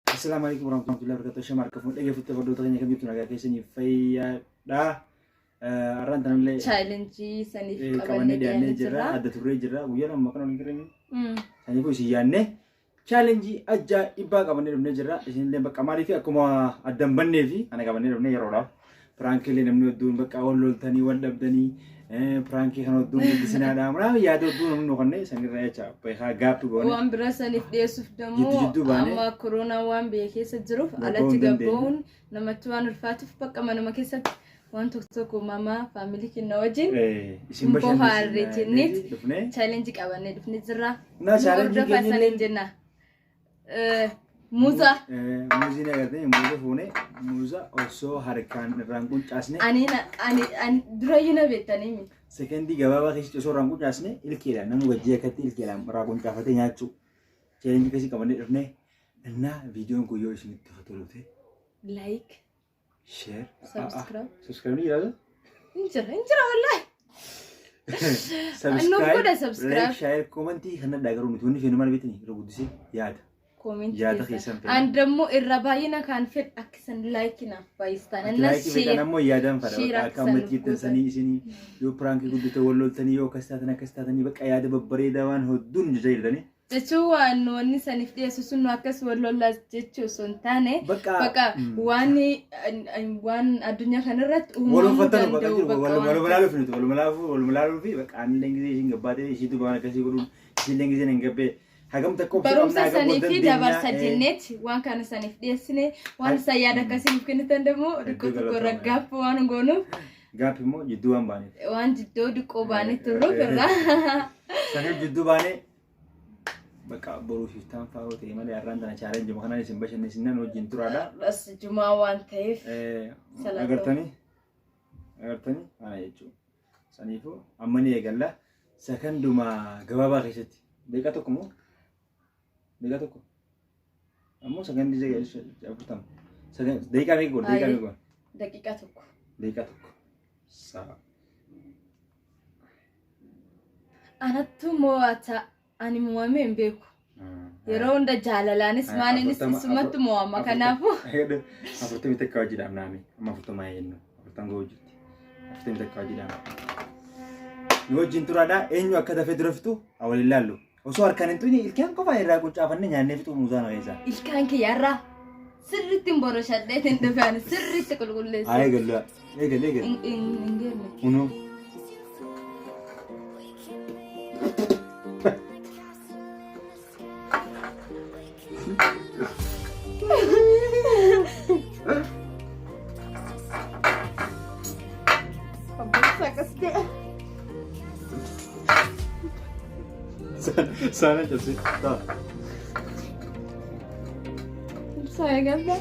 Assalaamu alaikum warahmatullahi wabarakatuh. Shama harka fuudhee dhaggeeffattoota hordoftoota keenya kam jirtu nagaa keessanii fayyaadha. Har'aan tanallee Chaalenjii saniif qabannee qabannee dhiyaannee dhiyaannee jirra. jirra. Adda turree jirra. Guyyaa 2 kana waliin jirra. Saniifuu isin yaannee chaalenjii ajaa'ibaa qabannee dhufnee jirra. Isinillee bakka maaliif akkuma adda hin bannee fi kana qabannee dhufnee yeroodhaaf. Piraankiilee namni hedduun bakka wal loltanii wal dhabdanii piraankii kana hedduun guddisinaadha. Manaaf yaada hedduu namni nu kennee sanirra jecha beekaa gaappi goone. Waan biraa saniif dhiyeessuuf Jiddu dammoo jidduu baanee amma koronaa waan biyya keessa jiruuf gabba'uu alatti hin dandeenyu. gabba'uun namatti waan ulfaatuuf bakka manuma keessatti waan tokko tokko mamaa faamilii kenna wajjin Isin bohaarre bashannansiisnee jenneet dhufnee. chaalenjii qabannee dhufnee jirra. Na Nu chaalenjii hordofaa keenya saniin jenna. Muuza. Muuzii agartee muuza fuune muuza osoo harkaan irraan quncaasne Ani ani ani durayyuu na beektanii miti. sekendii gabaabaa keessatti osoo irraan quncaasne ilkeedhaan namni wajjii akkatti ilkeedhaan irraa quncaafatee nyaachuu chaalenjii akkasii qabannee dhufne innaa viidiyoon kun yoo isinitti tolu ta'e Like, share subscribe. Subscribe ni jiraatu. Hin jira, hin jira wallahi. Nuuf godha subscribe. Like, share, commentii kana garuu nuti wanni feenu maal beektanii irra guddisee yaada. Comment Yaada keessa. keessan fedha. An dammoo irra baay'ina kan fedhu akka isin like naaf baay'istan. Inna Laayikii fedhan share. ammoo yaadaan fedha. Share Bakka akka akka ammatti isaan jettan sanii isinii yoo piraankii guddate wal loltanii yoo akkas taatan akkas taatanii bakka yaada babbareedaa waan hedduun jechaa jirtanii. Jechuun waan wanni saniif dhiyeessu sun nu akkas wal lollaa jechuu osoo hin taane Bakka bakka waan waan addunyaa kanarratti wal uumamuu uffatanu bakka danda'u jiru bakka wal waan waluma laaluuf nuti waluma laaluuf waluma laaluuf bakka aanillee gisee ishiin gabbaatee ishiitu waan akkasii godhuun ishiillee giseen hin gabbee hagam takka obsa barumsa qabnaa hagam wal sanii fi dandeenya. dabarsa jenneeti waan kana saniif dhiyeessine waan isaan yaada akkasii nuuf kennitan immoo xiqqoo Hedduu tokko galatoomaa. raggaaffu waan goonuuf Gaaffi immoo jidduu waan baaneef. waan jiddoo diqqoo baanee turruuf irraa. Saniif jidduu baanee bakka boruu shiftaan fa'aa yoo ta'e malee har'aan tana chaalenjii kanaan isin bashannansiisan wajjin turaadha. Bas jumaa waan ta'eef Salaatoo. Agartanii agartanii kana jechuudha. Saniifuu amma ni eegalla. Sakanduma gabaabaa keessatti daqiiqaa tokko moo daqiiqaa tokko ammoo sakandii 40 daqiiqaa meeqa goona daqiiqaa meeqa goona daqiiqaa tokko. daqiiqaa tokko sa'a. Anattu mo'ata ani mo'amee hin beeku. Yeroo hunda jaalalaanis maaliinis isumatti mo'ama kanaafuu. 41 hojiidhaaf naame amma 40 jennu 40 ga'uu jirti 41 hojiidhaaf. Nu wajjin turaadha eenyu akka dafee dura fixu haa waliin laallu osoo harkaan hin tuqne ilkaan qofaan irraa quncaafannee nyaannee fixuu muuzaa na keessaa. Ilkaan kiyyaarraa sirriitti hin boroshadheetiin dhufe ani sirriitti qulqulleesse. Haa eegallu eegal eegal. Hin geenne. Unuu. Obboleessa akkas ta'e. Saana cabsi. Ta'a. Ibsaa eegalla.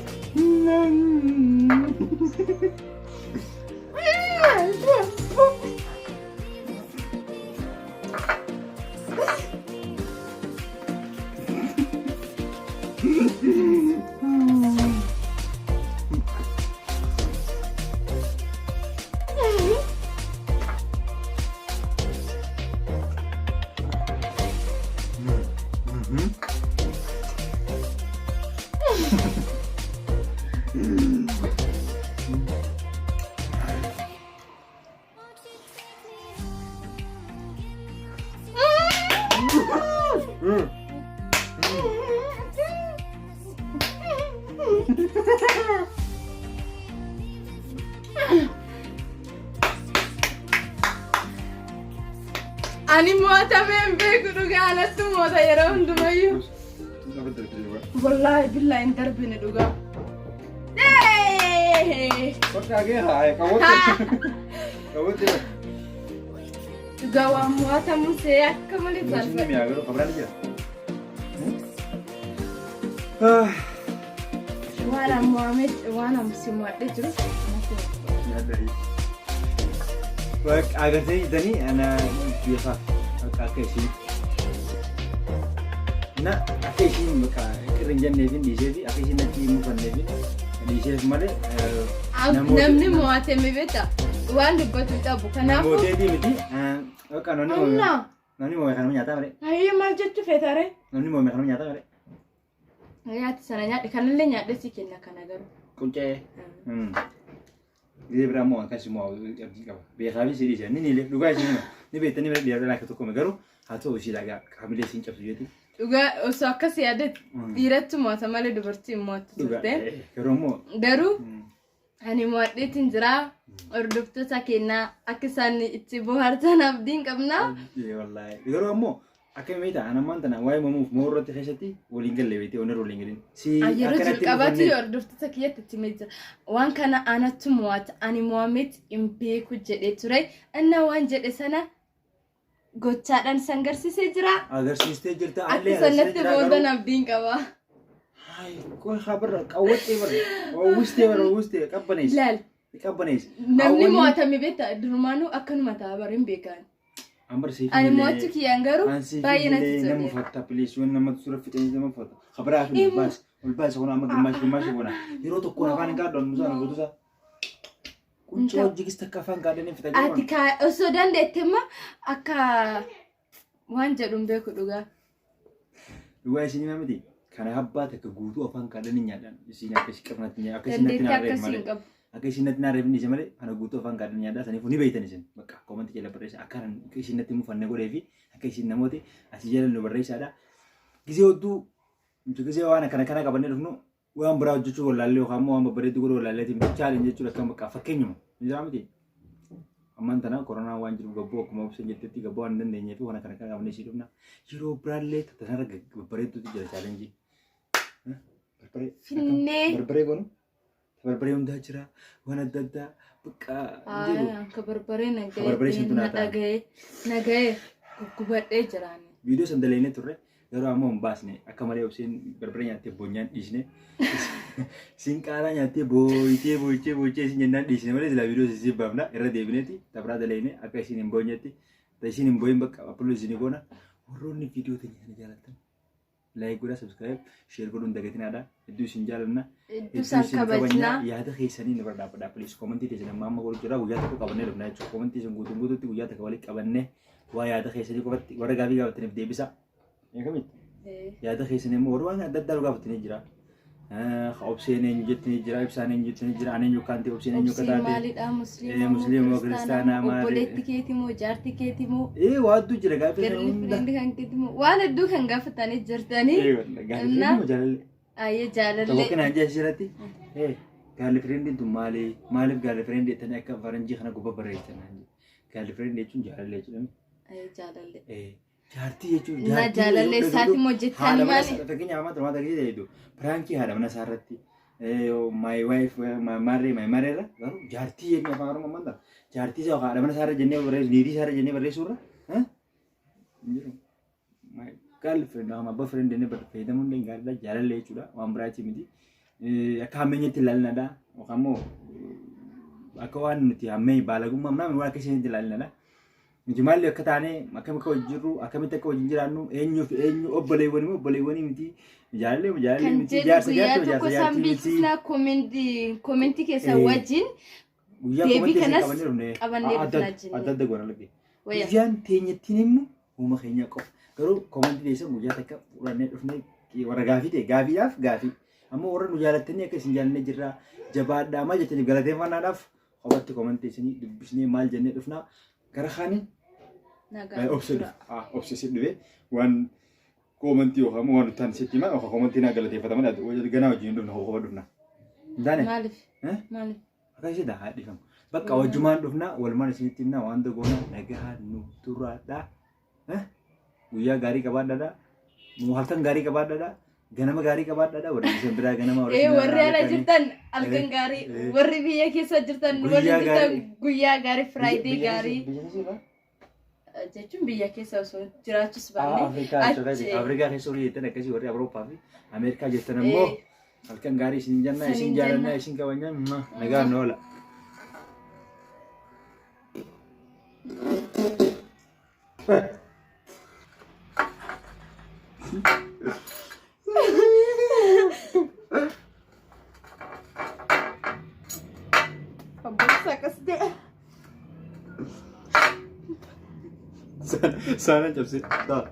Ani mo'atamee hin beeku dhugaa anattu mo'ata yeroo hundumayyuu. Wallaahi billaa hin darbine dhugaa. Dhugaa waan mo'atamu see akka malee salphate. Waan an mo'amee waan an si mo'adhee jiru natti hima. Bakka agartee jirtanii ana beekaa bakka akka isiin na akka isiin bakka qirri hin jenneef hin dhiisee fi akka isiin natti hin mufanneef hin dhiiseef malee Namni mo'atame beektaa? Waan dubbatu hin qabu. Kanaafuu. Mooteetii miti. Bakka namni moome. Humna. Namni moome kanuma nyaataa malee. Hayyee maal jechuu feetaree? Namni moome kanuma nyaataa malee. Nyaati sana nyaadhe kanallee nyaadhe si kenna kana garuu. Quncee. Gizee biraa immoo akkas immoo abdii qaba. Beekaa fi sidii ishee ni niilee dhugaa ishee hima. Ni beektanii bira dhiyaatanii akka tokko garuu haa ta'u ishee dhagaa hamilee isiin cabsu jeeti. Dhugaa osoo akkas yaadetti dhiirattu mo'ata malee dubartiin mo'attu Dhugaa turte. garuu immoo Garuu ani mo'adheetiin jira. Hordoftoota keenyaa akka isaan itti bohaartan abdiin qabna. Wallaahi garuu ammoo akka meeta an ammaan tana waa'ee mamuuf moo irratti keessatti waliin galle beektee onnee waliin galin. Si Yeroo akkanatti jalqabaatti dhufannee hordoftoota kiyyatti itti himee jira. Waan kana anattu mo'ata ani mo'ameet hin beeku jedhee ture. Inni waan jedhe sana gochaadhaan san garsiisee jira. Agarsiistee jirta Akka allee sanatti agarsiistee jira boodan garuu. abdiin qaba. Hayi qoy haa qawwattee barra oowwistee barra oowwistee qabbaneessi. Ilaali. Qabbaneessi. Namni mo'atame beektaa durumaanuu akkanuma ta'a bara hin beekan. Ambar siif Ani mo'achuu kiyyaan garuu baay'ee natti nama toleera. uffata please waan namatti suura fixanii nama uffata. Kabiraa fi ol baas ol baas kun amma gimmaash gimmaash goona. Yeroo tokko afaan hin qaadhu musaan guutuusaa. Quncee hojii takka afaan qaadhanii fixa Ati kaa osoo dandeette immoo akka waan jedhu hin beeku dhugaa. Dhugaa isin hima miti. Kana abbaa takka guutuu afaan qaadhanii nyaadhan. Isin akka isin qabnatti nyaadhan. Akka isin natti Dandeettii naarreef akkasii malee. hin qabu. Akka isin natti naarreef ni malee kana guutuu afaan qaadhanii nyaadhaa. Saniifuu ni beektan isin. Bakka koomantii jala barreessa. Akka isin natti mufanne godhee fi akka isin namooti asii jala nu barreessaadha. Gisee hedduu nuti gisee waan akkana kana qabannee dhufnu waan biraa hojjechuu wallaallee yookaan immoo waan babbareedduu godhuu wallaalleetiin challenge jechuudha akka bakka fakkeenyuma. Ni jira miti. Ammaan tana koronaan waan jiruuf gabboo akkuma obseen jettetti gabboo waan hin dandeenyeef waan akkana kana qabannee sii dhufna. Yeroo biraallee tanarra babbareedduutu jira challenge. Barbaree. Finnee. Barbaree goonu. Barbaree hundaa jira. Waan adda addaa bakka hin jiru. Akka barbaree Ka barbaree nagahee santu naa ta'a. nagahee nagahee guggubadhee jiraani. Viidiyoo san dalaynee turre garuu ammoo hin baasne akka malee obseen barbaree nyaattee boonyaan dhiisne. Isin qaaraa nyaattee booyitee booyichee booyichee isin jennaan dhiisne malee silaa viidiyoo isin baafna irra deebineeti tabraa dalayne akka isin hin boonyetti isin hin booyin bakka upload isin goona warroonni viidiyoo teenya kana jaalattan like godhaa subscribe share godhuun dagatinaadha hedduu isin jaalanna Hedduu isaan kabajnaa. Yaada keessanii nu bira dhaabbadhaa please koomentii teessan amma amma godhu jira guyyaa tokko qabannee dhufna jechuudha koomentii isin guutuun guutuutti guyyaa tokko walitti qabannee waa yaada keessanii qofatti warra gaafii gaafataniif deebisa. Eegamitti yaada keessanii immoo warra waan adda addaa nu gaafatanii jira. Obseen eenyu jettanii jira ibsaan eenyu jettanii jira ani eenyu kan ta'e obseen eenyu akka Obseen taate. maalidha? Musliima Musliima moo moo kiristaana kiristaanaa maali? Obboleetti keeti moo jaarti keeti moo Ee waa hedduu jira gaafii sana girli hunda. friend kan keeti moo waan hedduu kan gaafatanii jirtanii. Ee gaafii friend moo jaalallee? Ayyee Tokko jaalallee. kanaan jee asirratti ee gaarli friendiin tun maali? Maaliif gaarli friend jettanii akka faranjii kana gubbaa barreessitan naan jedhe. Gaarli friend jechuun jaalallee jechuudha. Ayyee jaalallee. Ee jaartii jechuun Na jaalallee isaati moo jettanii haadha mana maali? isaa fakkeenyaaf amma turmaata gisee jedhu piraankii haadha mana isaa irratti my wife my marry my marry irra garuu jaartii jennee afaan oromoo ammaan ta'a jaartii isaa haadha mana isaa irra jennee barreessu niitii isaa irra jennee barreessuu irra hin jiru. My girlfriend ama boyfriend jennee fayyadamuun illee gaariidha jaalallee jechuudha waan biraati miti. Akka hammeenyatti ilaalinadha yookaan immoo akka waan nuti hammeenyi baalagummaa namni waan akkasitti ilaalinadha. Nuti maalli akka taane akkam akka hojii jirru akkamitti akka wajjin jiraannu eenyuu fi eenyu obboleewwan immoo obboleewwanii miti jaalallee immoo jaalallee Kan miti jedhu jaarsa guyyaa jaartii tokko jaarsa isaan jaartii miti beeksisnaa koomentii keessan wajjin guyyaa deebii koomentii isin kanas qabannee dhufne qabannee adda dhufnaa jenne. adda adda goona lagge. Wayya. Guyyaan teenyattiin himnu uuma keenya qofa garuu koomentii teessan guyyaa takka fudhannee dhufne warra gaafii ta'e gaafiidhaaf gaafii ammoo warra nu jaalattanii akka isin jaalannee jirra jabaadhaa maal jettaniif galateeffannaadhaaf qofatti koomentii isinii dubbisnee maal jennee dhufnaa gara kaaniin Nagaa. Obse dhufe. Obse si dhufe waan koomantii yookaan immoo waan nuti sitti himan yookaan koomantii naa galateeffataman ganaa wajjin hin dhufna qofa dhufna. Hin taane? Maaliif? Eh? Maaliif? Akka ishee haa dhifamu. Bakka wajjumaan dhufna walumaan isinitti himna waan goona nagaa nu turaadha. Guyyaa gaarii qabaadhaadha. Halkan gaarii qabaadhaadha. Ganama gaarii qabaadhaadha. Warri isin biraa ganama warri Ee isin warri biraa ala halkanii. jirtan halkan gaarii warri biyya keessa jirtan Guyyaa warri jirtan gaarii. guyyaa gaarii Friday Biyya keessa- gaarii biyya keessa irraa? Jechuun biyya keessa osoo jiraachus baanne Afrikaa achi Afrikaa keessa warri jettan akkasii warri Awurooppaa fi Ameerikaa jettan ammoo halkan gaarii isin jenna isin Isiniin jaalannaa jenna. isin kabajnaa nagaan nu oola. Obboleessa akkas ta'e. Saanaan cabsee. Taa.